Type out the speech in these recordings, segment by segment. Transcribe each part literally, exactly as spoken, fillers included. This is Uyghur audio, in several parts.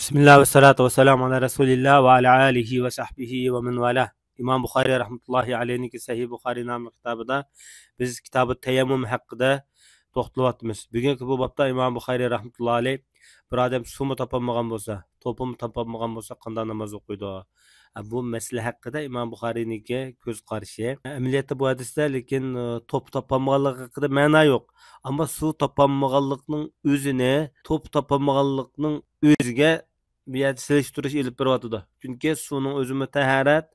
بىسمىللا ۋەسسالاتۇ ۋەسسالامۇ ئالا رەسۇلىللا ۋە ئالا ئالىھى ۋە سەھبىھى ۋە مەن ۋالا. ئىمام بۇخارىي رەھمەتۇللاھى ئەلەيھنىڭكى سەھىھ بۇخارىي ناملىق كىتابىدا بىز كىتابۇ تەيەممۇم ھەققىدە توختىلىۋاتىمىز. بۈگۈنكى بۇ بابتا ئىمام بۇخارىي رەھمەتۇللاھى ئەلەيھ، بىر ئادەم سۇمۇ تاپالمىغان بولسا، توپىمۇ تاپالمىغان بولسا، قانداق ناماز ئوقۇيدۇ؟ بۇ مەسىلە ھەققىدە ئىمام بۇخارىينىڭكى كۆز قارىشى. ئەمەلىيەتتە بۇ ھەدىستە لېكىن، ئى، توپا تاپالمىغانلىقى ھەققىدە مەنا يوق. ئەمما سۇ تاپالمىغانلىقنىڭ ئۆزىنى، توپا تاپالمىغانلىقنىڭ ئۆزىگە بۇ يەردە سېلىشتۇرۇش ئېلىپ بېرىۋاتىدۇ. چۈنكى سۇنىڭ ئۆزىمۇ تاھارەت،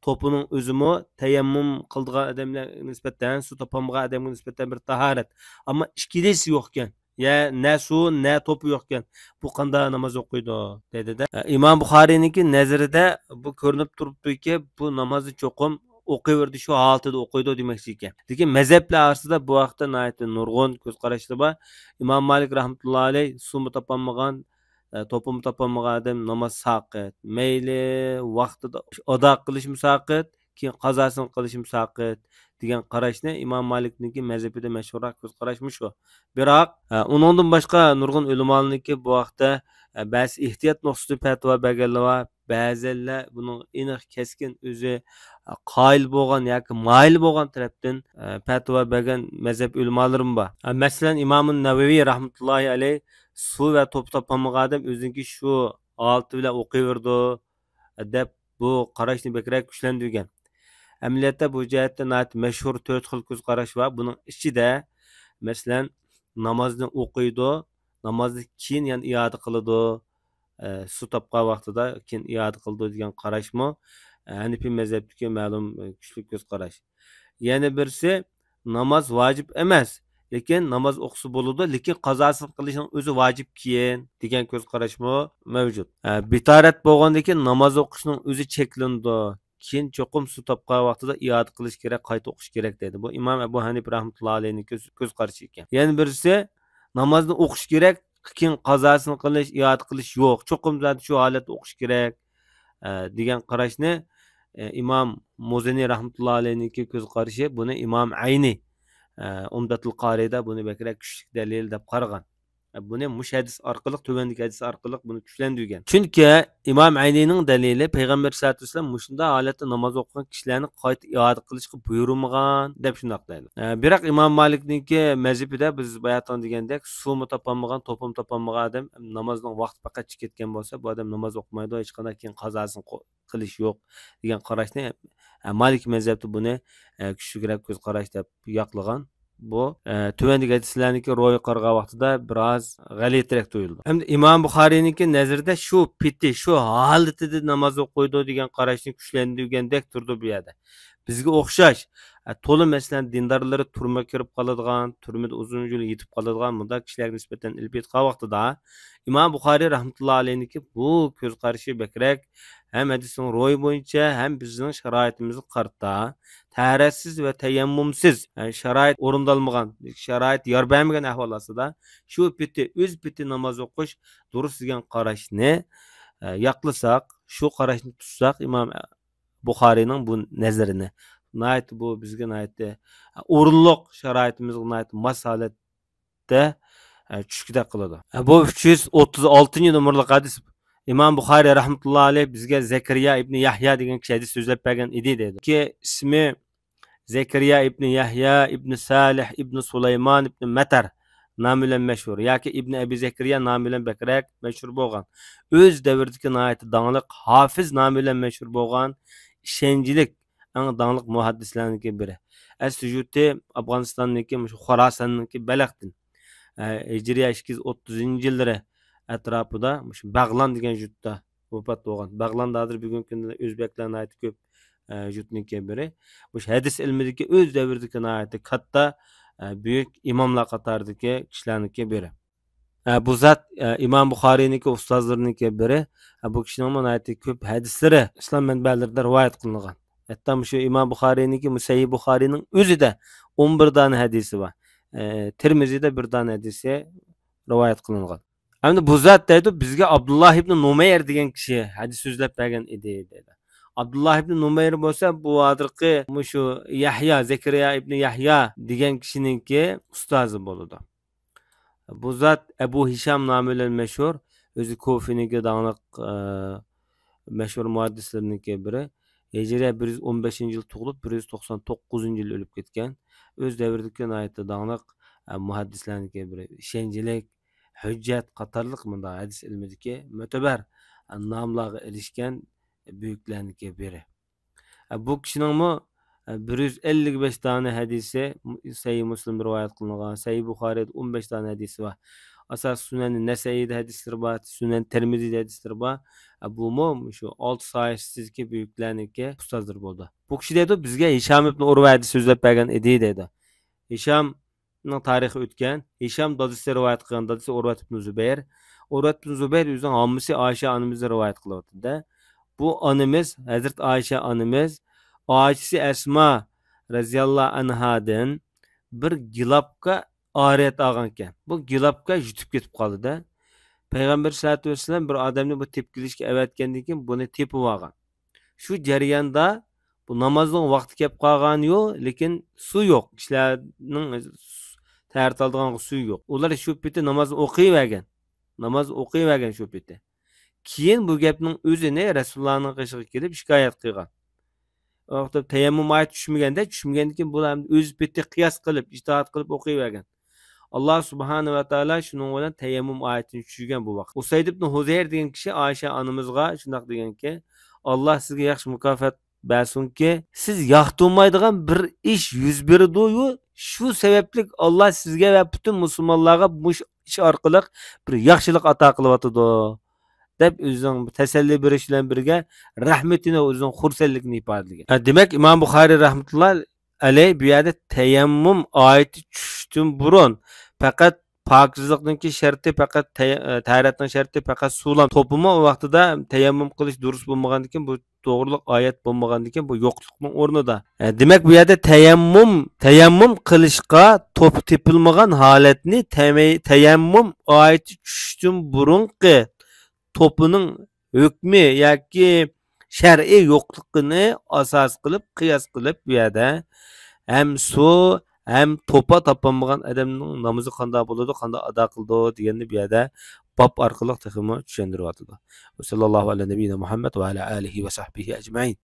توپىنىڭ ئۆزىمۇ تەيەممۇم قىلىدىغان ئادەملەرگە نىسبەتەن، سۇ تاپالمىغان ئادەمگە نىسبەتەن بىر تاھارەت. ئەمما ئىككىلىسى يوقكەن. يا نە سۇ، نە توپا يوقكەن. بۇ قانداق ناماز ئوقۇيدۇ؟ دېدىدە. ئىمام بۇخارىينىڭكى نەزىرىدە بۇ كۆرۈنۈپ تۇرۇپتۇكى، بۇ نامازنى چوقۇم ئوقۇۋېرىدۇ، شۇ ھالىتىدە ئوقۇيدۇ دېمەكچى ئىكەن. لېكىن مەزھەپلەر ئارىسىدا بۇ ھەقتە ناھايىتى نۇرغۇن كۆز قاراشلار بار. ئىمام مالىك رەھمەتۇللا ئەلەيھ سۇمۇ تاپالمىغان، ئە، توپىمۇ تاپالمىغان ئادەم ناماز ساقىت. مەيلى ۋاقتىدا ئادا قىلىشمۇ ساقىت، كېيىن قازاسىنى قىلىشمۇ ساقىت دېگەن قاراشنى ئىمام مالىكنىڭكى مەزھىپىدە مەشھۇرراق كۆز قاراش مۇشۇ. بىراق، ئە، ئۇنىڭدىن باشقا نۇرغۇن ئۆلىمالارنىڭكى بۇ ھەقتە، ئە، بەزى ئېھتىيات نۇقتىسىدىن پەتىۋا بەرگەنلەر بار. بەزەنلەر بۇنىڭ ئېنىق، كەسكىن ئۆزى، ئە، قايىل بولغان ياكى مايىل بولغان تەرەپتىن، ئە، پەتىۋا بەرگەن مەزھەپ ئۆلىمالىرىمۇ بار. ئە، مەسىلەن، ئىمامۇ نەۋەۋى رەھمەتۇللاھى ئەلەيھ سۇ ۋە توپا تاپالمىغان ئادەم ئۆزىنىڭكى شۇ ھالىتى بىلەن ئوقۇۋېرىدۇ، ئە، دەپ بۇ قاراشنى بەكرەك كۈچلەندۈرگەن. ئەمەلىيەتتە بۇ جەھەتتە ناھايىتى مەشھۇر تۆت خىل كۆز قاراش بار. بۇنىڭ ئىچىدە، مەسىلەن، نامازنى ئوقۇيدۇ، نامازدىن كېيىن يەنە ئىئادە قىلىدۇ، ئە، سۇ تاپقان ۋاقتىدا كېيىن ئىئادە قىلىدۇ دېگەن قاراشمۇ، ئە، ھەنىپىي مەزھەپتىكى مەلۇم، ئە، كۈچلۈك كۆز قاراش. يەنە بىرسى، ناماز ۋاجىپ ئەمەس، لېكىن ناماز ئوقۇسا بولىدۇ، لېكىن قازاسىنى قىلىشنىڭ ئۆزى ۋاجىپ كېيىن دېگەن كۆز قاراشمۇ مەۋجۇت. ئە، بىتارەت بولغاندىن كېيىن ناماز ئوقۇشنىڭ ئۆزى چەكلىنىدۇ. كېيىن چوقۇم سۇ تاپقان ۋاقتىدا ئىئادە قىلىش كېرەك، قايتا ئوقۇش كېرەك دەيدۇ. بۇ ئىمام ئەبۇ ھەنىپە رەھمەتۇللا ئەلەيھنىڭ كۆز، كۆز قارىشى ئىكەن. يەنە بىرسى، نامازنى ئوقۇش كېرەك، كېيىن قازاسىنى قىلىش، ئىئادە قىلىش يوق. چوقۇم زادى شۇ ھالەتتە ئوقۇش كېرەك، ئە، دېگەن قاراشنى، ئە، ئىمام مۇزىنى رەھمەتۇللا ئەلەيھنىڭكى كۆز قارىشى، بۇنى ئىمام ئەينى، ئە، ئۇمدەتۇل قارىدا بۇنى بەكرەك كۈچلۈك دەلىل دەپ قارىغان. بۇنى مۇشۇ ھەدىس ئارقىلىق، تۆۋەندىكى ھەدىس ئارقىلىق بۇنى كۈچلەندۈرگەن. چۈنكى ئىمام ئەينىنىڭ دەلىلى، پەيغەمبەر سەللەللاھۇ ئەلەيھى ۋەسەللەم مۇشۇنداق ھالەتتە ناماز ئوقۇغان كىشىلەرنى قايتا ئىئادە قىلىشقا بۇيرۇمىغان، دەپ شۇنداق دەيدۇ. ئە، بىراق ئىمام مالىكنىڭكى مەزھىپىدە بىز باياتىن دېگەندەك، سۇمۇ تاپالمىغان، توپىمۇ تاپالمىغان ئادەم نامازنىڭ ۋاقتى پەقەت چىقىپ كەتكەن بولسا، بۇ ئادەم ناماز ئوقۇمايدۇ، ھېچقانداق كېيىن قازاسىنى قو-، قىلىش يوق دېگەن قاراشنى، ئە، مالىكىي مەزھەپتە بۇنى، ئە، كۈچلۈكرەك كۆز قاراش دەپ ياقلىغان. بۇ، ئە، تۆۋەندىكى ھەدىسلەرنىڭكى روھىغا قارىغان ۋاقتىدا بىراز غەلىتىرەك تۇيۇلىدۇ. ئەمدى ئىمام بۇخارىينىڭكى نەزىرىدە شۇ پېتى، شۇ ھالىتىدە ناماز ئوقۇيدۇ دېگەن قاراشنى كۈچلەندۈرگەندەك تۇرىدۇ بۇ يەردە. بىزگە ئوخشاش، ئە، تولا، مەسىلەن، دىندارلىرى تۈرمىگە كىرىپ قالىدىغان، تۈرمىدە ئۇزۇن يىل يېتىپ قالىدىغان مۇنداق كىشىلەرگە نىسبەتەن ئېلىپ ئېيتقان ۋاقتىدا، ئىمام بۇخارىي رەھمەتۇللا ئەلەيھنىڭكى بۇ كۆز قارىشى بەكرەك ھەم ھەدىسنىڭ روھى بويىچە، ھەم بىزنىڭ شارائىتىمىزغا قارىتا، تەھارەتسىز ۋە تەيەممۇمسىز، يەنى شارائىت ئورۇندالمىغان، شارائىت يار بەرمىگەن ئەھۋال ئاستىدا، شۇ پېتى، ئۆز پېتى ناماز ئوقۇش دۇرۇس دېگەن قاراشنى، ئە، ياقلىساق، شۇ قاراشنى تۇتساق، ئىمام بۇخارىينىڭ بۇ نەزىرىنى، ناھايىتى بۇ بىزگە ناھايىتى ئورۇنلۇق، شارائىتىمىزغا ناھايىتى ماس ھالەتتە، ئە، چۈشكۈدەك قىلىدۇ. ئە، بۇ ئۈچ يۈز ئوتتۇز ئالتىنچى نومۇرلۇق ھەدىس. ئىمام بۇخارىي رەھمەتۇللا ئەلەيھ بىزگە زەكەرىيا ئىبنى يەھيا دېگەن كىشى ھەدىس سۆزلەپ بەرگەن ئىدى دەيدۇ. كى ئىسمى زەكەرىيا ئىبنى يەھيا ئىبنى سالىھ ئىبنى سۇلايمان ئىبنى مەتەر نامى بىلەن مەشھۇر ياكى ئىبنى ئەبى زەكەرىيا نامى بىلەن بەكرەك مەشھۇر بولغان. ئۆز دەۋرىدىكى ناھايىتى داڭلىق ھافىز نامى بىلەن مەشھۇر بولغان ئىشەنچلىك ئەڭ داڭلىق مۇھەددىسلەرنىڭكى بىرى. ئەس-سۈجۇتى ئافغانىستاننىڭكى، مۇشۇ خوراساننىڭكى بەلختىن، ئە، ھىجرىيە ئىككى يۈز ئوتتۇزىنچى يىللىرى ئەتراپىدا مۇشۇ بەغلان دېگەن يۇرتتا ۋاپات بولغان. بەغلاندا ھازىر بۈگۈنكى كۈندە ئۆزبەكلەر ناھايىتى كۆپ، ئە، يۇرتنىڭكى بىرى. مۇشۇ ھەدىس ئىلمىدىكى ئۆز دەۋرىدىكى ناھايىتى كاتتا، ئە، بۈيۈك ئىماملار قاتارىدىكى كىشىلەرنىڭكى بىرى. ئە، بۇ زات، ئە، ئىمام بۇخارىينىڭكى ئۇستازلىرىنىڭكى بىرى. ئە، بۇ كىشىنىڭمۇ ناھايىتى كۆپ ھەدىسلىرى ئىسلام مەنبەلىرىدە رىۋايەت قىلىنغان. ھەتتا مۇشۇ ئىمام بۇخارىينىڭكى، مۇ سەھىھ بۇخارىينىڭ ئۆزىدە ئون بىر دانە ھەدىسى بار. ئە، تىرمىزىدە بىر دانە ھەدىسى رىۋايەت قىلىنغان. ئەمدى بۇ زات دەيدۇ، بىزگە ئابدۇللا ئىبنى نۇمەير دېگەن كىشى ھەدىس سۆزلەپ بەرگەن ئىدى دەيدۇ. ئابدۇللا ئىبنى نۇمەير بولسا بۇ ھازىرقى مۇشۇ يەھيا، زەكەرىيا ئىبنى يەھيا دېگەن كىشىنىڭكى ئۇستازى بولىدۇ. بۇ زات ئەبۇ ھىشام نامى بىلەن مەشھۇر، ئۆزى كۇفىنىڭكى داڭلىق، ئە، مەشھۇر مۇھەددىسلىرىنىڭكى بىرى. ھىجرىيە بىر يۈز ئون بەشىنچى يىل تۇغۇلۇپ، بىر يۈز توقسان توققۇزىنچى يىل ئۆلۈپ كەتكەن. ئۆز دەۋرىدىكى ناھايىتى داڭلىق، ئە، مۇھەددىسلەرنىڭكى بىرى. ئىشەنچلىك، ھۆججەت قاتارلىق مۇنداق ھەدىس ئىلمىدىكى مۆتىبەر، ئە، ناملارغا ئېرىشكەن بۈيۈكلەرنىڭكى بىرى. ئە، بۇ كىشىنىڭمۇ، ئە، بىر يۈز ئەللىك بەش دانە ھەدىسى مۇ-، سەھىھ مۇسلىمدا رىۋايەت قىلىنغان، سەھىھ بۇخارىيدا ئون بەش دانە ھەدىسى بار. ئاساسىي سۈنەن نەسەئىيدا ھەدىسلىرى بار، سۈنەن تىرمىزىدە ھەدىسلىرى بار. ئە، بۇمۇ شۇ ئالتە ساھىھىسىدىكى بۈيۈكلەرنىڭكى ئۇستازلىرى بولدى. بۇ كىشى دەيدۇ، بىزگە ھىشام ئىبن ئۇرۋا ھەدىس سۆزلەپ بەرگەن ئىدى دەيدۇ. ھىشام نىڭ تارىخى ئۆتكەن. ھىشام دادىسى رىۋايەت قىلغان، دادىسى ئۇرۋەت ئىبن زۇبەير. ئۇرۋەت ئىبن زۇبەير ئۆزىنىڭ ھاممىسى ئائىشە ئانىمىزدىن رىۋايەت قىلىۋاتىدۇ-دە. بۇ ئانىمىز، ھەزرىتى ئائىشە ئانىمىز ئاچىسى ئەسما رەزىياللاھۇ ئەنھادىن بىر گىلاپكا ئارىيەت ئالغانكەن. بۇ گىلاپكا يۈتۈپ كېتىپ قالدى-دە. پەيغەمبەر سەللەللاھۇ ئەلەيھى ۋەسەللەم بىر ئادەمنى بۇ تېپىپ كېلىشكە ئەۋەتكەندىن كېيىن بۇنى تېپىۋالغان. شۇ جەرياندا بۇ نامازنىڭ ۋاقتى كەپ قالغانىيۇ، لېكىن سۇ يوق. كىشىلەرنىڭ تەھارەت ئالىدىغانغا سۇ يوق. ئۇلار شۇ پېتى نامازنى ئوقۇيۋەرگەن. ناماز ئوقۇيۋەرگەن شۇ پېتى. كېيىن بۇ گەپنىڭ ئۆزىنى رەسۇلۇللانىڭ قېشىغا كېلىپ شىكايەت قىلغان. ئۇ ۋاقىتتا تەيەممۇم ئايىتى چۈشمىگەندە، چۈشمىگەندىن كېيىن بۇلار ئۆز پېتى قىياس قىلىپ، ئىجتىھات قىلىپ ئوقۇيۋەرگەن. ئاللا سۇبھانەھۇ ۋە تائالا شۇنىڭ بىلەن تەيەممۇم ئايىتىنى چۈشۈرگەن بۇ ۋاقىت. ئۇسەيد ئىبن ھۇزەير دېگەن كىشى ئائىشە ئانىمىزغا شۇنداق دېگەنكى، ئاللا سىزگە ياخشى مۇكاپات بەرسۇنكى، سىز ياقتۇرمايدىغان بىر ئىش يۈز بېرىدۇ-يۇ، شۇ سەۋەبلىك ئاللا سىزگە ۋە پۈتۈن مۇسۇلمانلارغا مۇشۇ ئىش ئارقىلىق بىر ياخشىلىق ئاتا قىلىۋاتىدۇ، دەپ ئۆزىنىڭ تەسەللى بېرىش بىلەن بىرگە رەھمىتىنى، ئۆزىنىڭ خۇرسەنلىكىنى ئىپادىلىگەن. ھە، دېمەك، ئىمام بۇخارىي رەھمەتۇللا ئەلەي بۇ يەردە تەيەممۇم ئايىتى چۈشۈشتىن بۇرۇن پەقەت پاكىزلىقنىڭكى شەرتى پەقەت تەي-، ئە، تەھارەتنىڭ شەرتى پەقەت سۇلا. توپىمۇ ئۇ ۋاقتىدا تەيەممۇم قىلىش دۇرۇس بولمىغاندىكىن، بۇ توغرۇلۇق ئايەت بولمىغاندىكىن، بۇ يوقلۇقنىڭ ئورنىدا. ئە، دېمەك، بۇ يەردە تەيەممۇم، تەيەممۇم قىلىشقا توپا تېپىلمىغان ھالەتنى تەمەي-، تەيەممۇم ئايىتى چۈشۈشتىن بۇرۇنقى توپىنىڭ ھۆكمى ياكى شەرئىي يوقلۇقىنى ئاساس قىلىپ، قىياس قىلىپ، بۇ يەردە ھەم سۇ، ھەم توپا تاپالمىغان ئادەمنىڭ نامىزى قانداق بولىدۇ، قانداق ئادا قىلىدۇ دېگەننى بۇ يەردە باب ئارقىلىق تېخىمۇ چۈشەندۈرۈۋاتىدۇ. ۋەسەللاللاھۇ ئەلە نەبىييىنا مۇھەممەد ۋە ئەلە ئالىھى ۋە سەھبىھى ئەجمەئىن.